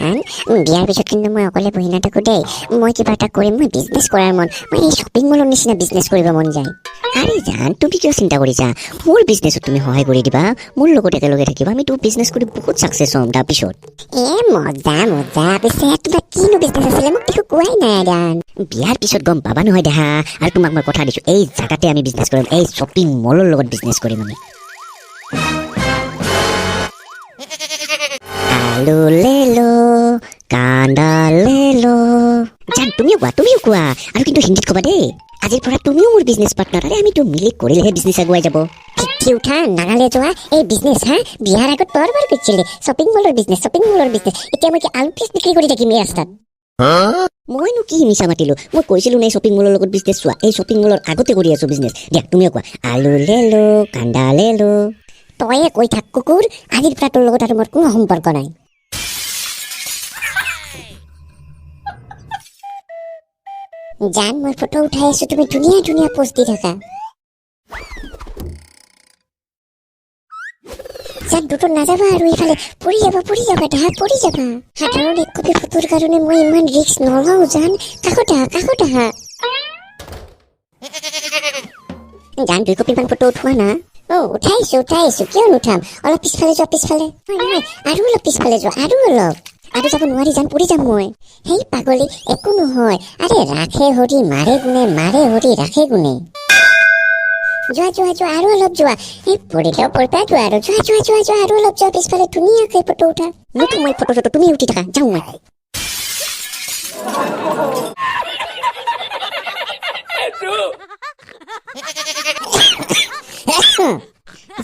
জান, বিয়াৰ পিছত কিন্তু মই অকলে বহি নাথাকোঁ দেই। মই কিবা এটা কৰিম। মই বিজনেছ কৰাৰ মন, মই এই শ্বপিং মলৰ নিচিনা বিজনেছ কৰিব মন যায়। আৰে জান, তুমি কিয় চিন্তা কৰিছা? মোৰ বিজনেছত তুমি সহায় কৰি দিবা, মোৰ লগত একেলগে থাকিবা। আমিতো বিজনেছ কৰি বহুত ছাকচেছ হ'ম তাৰপিছত। এ মজা মজা। পিছে তোমাৰ কিনো বিজনেছ আছিলে? মোক দেখো কোৱাই নাই জান। বিয়াৰ পিছত গম পাবা নহয় দেহা। আৰু তোমাক মই কথা দিছোঁ, এই জাগাতে আমি বিজনেছ কৰিম, এই শ্বপিং মলৰ লগত বিজনেছ কৰিম আমি। আলু লেলো, কান্দা লেলো। জান, তুমিও কোৱা, তুমিও কোৱা। আৰু কিন্তু হিন্দীত ক'বা দেই। আজিৰ পৰা তুমিও মোৰ বিজনেছ পাৰ্টনাৰ। আৰে, আমিতো মিলি কৰিলেহে বিজনেছ আগুৱাই যাব। ফিফটি উঠা, নাগালে যোৱা। এই বিজনেছ হা, বিয়াৰ আগত বৰ বৰ কৈছিলে, শ্বপিং মলৰ বিজনেছ, শ্বপিং মলৰ বিজনেছ। এতিয়া মই কি আলু পিঁয়াজ বিক্ৰী কৰি থাকিম এই ৰাস্তাত? মইনো কি মিছা মাতিলো? মই কৈছিলো নে শ্বপিং মলৰ লগত বিজনেছ? চোৱা, এই শ্বপিং মলৰ আগতে কৰি আছো বিজনেছ। দিয়া, তুমিও কোৱা, আলু লেলো, কান্দা লেলো। তয়ে কৈ থাক কুকুৰ। আজিৰ পৰা তোৰ লগত আৰু মোৰ কোনো সম্পৰ্ক নাই। জান, মই ফটো উঠাই আছো, তুমি ধুনীয়া ধুনীয়া পোষ্ট দি থাকা। জান, দুটো নাযাবা আৰু, ইফালে পৰি যাবা, পৰি যাবা দেহা, পৰি যাবা। সাধাৰণ এক কপি ফটোৰ কাৰণে মই ইমান ৰিস্ক নলওঁ জান। কাষত আহা, কাষত আহা। জান, দুই কপিমান ফটো উঠোৱা না। অ, উঠাইছো, উঠাইছো, কিয় নুঠাম? অলপ পিছফালে যোৱা, পিছফালে। নহয় নহয়, আৰু অলপ পিছফালে যোৱা, আৰু অলপ। আৰু যাব নোৱাৰি জান, পৰি যাম মই। সেই পাগলী, একো নহয়। আৰে, ৰাখে হৰি মাৰে গুণে, মাৰে হৰি ৰাখে গুণে। যোৱা যোৱা যোৱা, আৰু অলপ যোৱা। এই পৰিলেও পৰিবা, যোৱা আৰু, যোৱা যোৱা যোৱা যোৱা, আৰু অলপ যোৱা পিছফালে। ধুনীয়াকৈ ফটো উঠা। নুঠো মই ফটো চটো, তুমি উঠি থাকা, যাওঁ মই।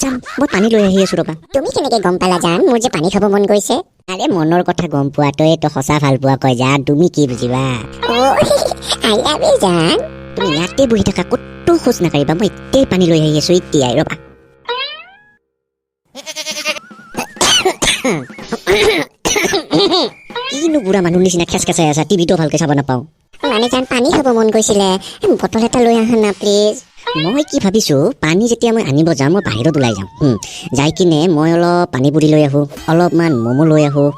যাম, মই পানী লৈ আহি আছো, ৰ'বা। তুমি কেনেকে গম পালা জান, মোৰ যে পানী খাব মন গৈছে? আৰে, মনৰ কথা গম পোৱাটোৱে তো সঁচা ভাল পোৱা কয় জান, তুমি কি বুজিবা? অ, I love you জান। তুমি ইয়াতে বহি থাকা, ক'তো খোজ নাকাঢ়িবা। মই এতিয়াই পানী লৈ আহি আছো, এতিয়াই, ৰ'বা। কিনো বুঢ়া মানুহ নিচিনা খেচ খেচাই আছা? টিভিটো ভালকে চাব নাপাওঁ। মানে জান, পানী খাব মন গৈছিলে, বটল এটা লৈ আহা না প্লিজ। মই কি ভাবিছো, পানী যেতিয়া মই আনিব যাম, মই বাহিৰত ওলাই যাম। যাই কিনে মই অলপ পানী পুৰি লৈ আহোঁ, অলপমান ম'ম' লৈ আহোঁ,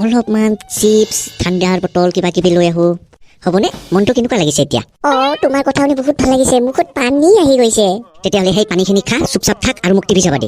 অলপমান চিপছ, ঠাণ্ডাৰ বটল কিবা কিবি লৈ আহোঁ, হ'বনে? মনটো কেনেকুৱা লাগিছে এতিয়া? অ, তোমাৰ কথা শুনি বহুত ভাল লাগিছে, মুখত পানী আহি গৈছে। তেতিয়াহ'লে সেই পানীখিনি খা, চুপচাপ থাক আৰু মোক টিভি চাবা দে।